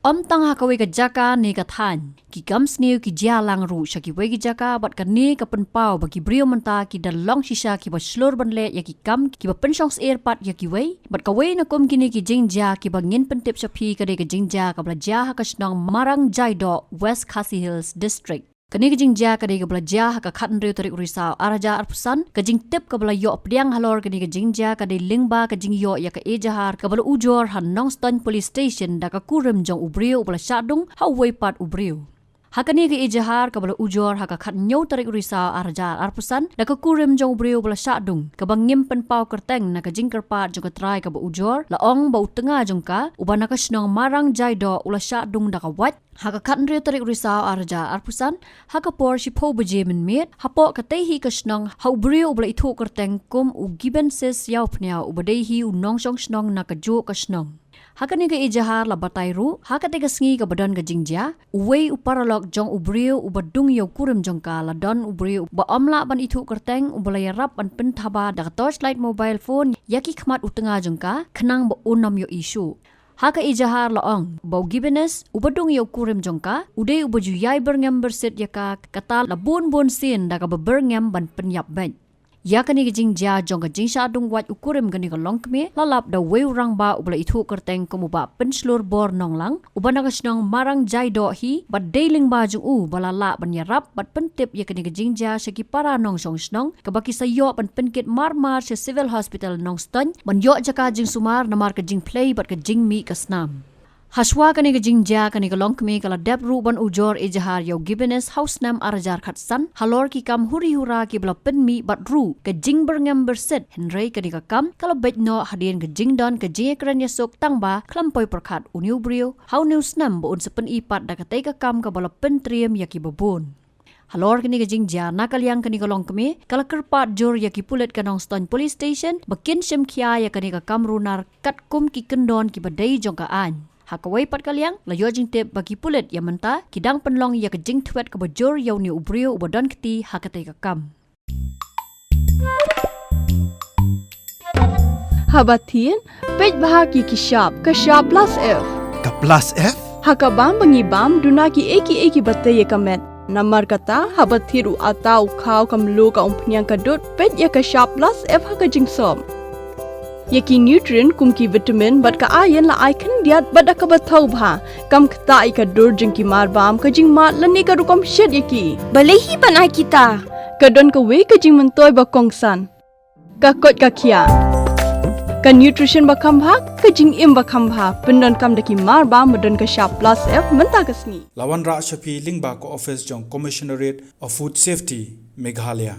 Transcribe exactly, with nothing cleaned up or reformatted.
Ym tang ha kawei ka jaka ne ka thaiñ, ki kam sniew ki jia lang ruh sha kiwei ki jaka, bad kane ka pynpaw ba ki briew mynta ki da long shisha kiba shlur ban leh ïa ki kam kiba pynshong syier pat ïa kiwei. Bad kawei na kum kine ki jingjia kiba ngin pyntip sha phi ka dei ka jingjia kaba la jia ha ka shnong Marang Jaidoh, West Khasi Hills District. Kane ka jingjia ka dei kaba la jia ha ka khathynriew tarik u Risaw arhajar arphew san. Ka jingtip kaba la ïoh pdiang halor kane ka jingjia ka dei lyngba ka jingïoh ïa ka ejahar kaba la ujor ha Nongstoiñ Police Station da ka kurim jong u briew uba la shah dung ha uwei pat u briew. Ha kane ka ejahar kaba la ujor ha ka khathynñiew tarik u Risaw arhajar arphew san da ka kurim jong u briew uba la shah dung, kaba ngim pynpaw kyrteng na ka jingkyrpad jong ka trai kaba ujor, la ong ba u tnga jong ka uba na ka shnong Marang Jaidoh u la shah dung da ka wait ha ka khathynriew tarik u Risaw arhajar arphew san, ha ka por shiphew baje mynmiet, hapoh katei hi ka shnong ha u briew uba la ithuh kyrteng kum u Gibensis Ïawphniaw uba dei hi u nongshong shnong na kajuh ka shnong. Ha kane ka ejahar la batai ruh, ha katei ka sngi kaba don ka jingjia, uwei u paralok jong u briew uba dung ïa u kurim jong ka, la don u briew uba ym lah ban ithuh kyrteng uba la ïarap ban pynthaba da ka torchlight mobile phone ïa ki khmat u tnga jong ka, khnang ba un ym ïohi shuh. Ha ka ejahar la ong ba u Gibenes uba dung ïa u kurim jong ka u dei uba ju ïai byrngem byrsit ïa ka, kata la bun bun sien da kaba byrngem ban pynïap beit. Ïa kane ka jingjia jong ka jingshah dung wait u kurim kane ka longkmie la lap da uwei u rangbah uba la ithuh kyrteng kum u Bah Pynshlur Bor Nonglang, uba na ka shnong Marang Jaidoh hi, bad dei lyngba jong u ba la lah ban ïarap bad pyntip ïa kane ka jingjia sha ki para nongshong shnong, kaba ki sa ïoh ban pynkit mar mar sha Civil Hospital Nongstoiñ ban ïoh jaka jingsumar namar ka jingphlei bad ka jingmih ka snam. Hashwa kane ka jingjia, kane ka longkmie ka la dep ruh ban ujor ejahar ïa u Gibenes ha u snem arhajar khatsan halor ki kam huri hura kiba la pynmih bad ruh ka jingbyrngem byrsit, hynrei kane ka kam ka la beit noh hadien ka jingdon ka jingïakren ïasuk tang ba khlem poi pyrkhat une u briew ha une u snem ba un sa pyni pat da katei ka kam kaba la pyntriem ïa kiba bun. Halor kane ka jingjia, na ka liang kane ka longkmie ka la kyrpad jur ïa ki pulit ka Nongstoiñ Police Station ba kin shim khia ïa kane ka kam runar katkum ki kyndon kiba dei jong ka aiñ. Ha kawei pat ka liang, la ïoh jingtip ba ki pulit ïa mynta ki dang pynlong ïa ka jingthwet kaba jur ïa une u briew uba don kti ha katei ka kam. Haba thied, peit bha ki ki shap, ka shap plus F. Ka plus F? Ha ka bam ba ngi bam, duna ki ei ki ei kiba tei ïa ka met. Namar kata, haba thied u atta, u khaw, ka mluh, ka umphniang, ka dud, peit ïa ka shap plus F ha ka jingsop. Ïa ki nutrient kum ki vitamin bad ka iron la ai khyndiat bad da kaba thaw bha. Kam ktah ïa ka dur jong ki mar bam, ka jingmad lane ka rukom shet ïa ki. Balei hi ban ai kita? Ka don kawei ka jingmyntoi ba kongsan. Ka koit ka khiah. Ka nutrition ba kham bha, ka jingim ba kham bha, pyndonkam da ki mar bam ba don ka shap plus F mynta ka sngi. La wanrah sha phi lyngba ka office jong Commissionerate of Food Safety, Meghalaya.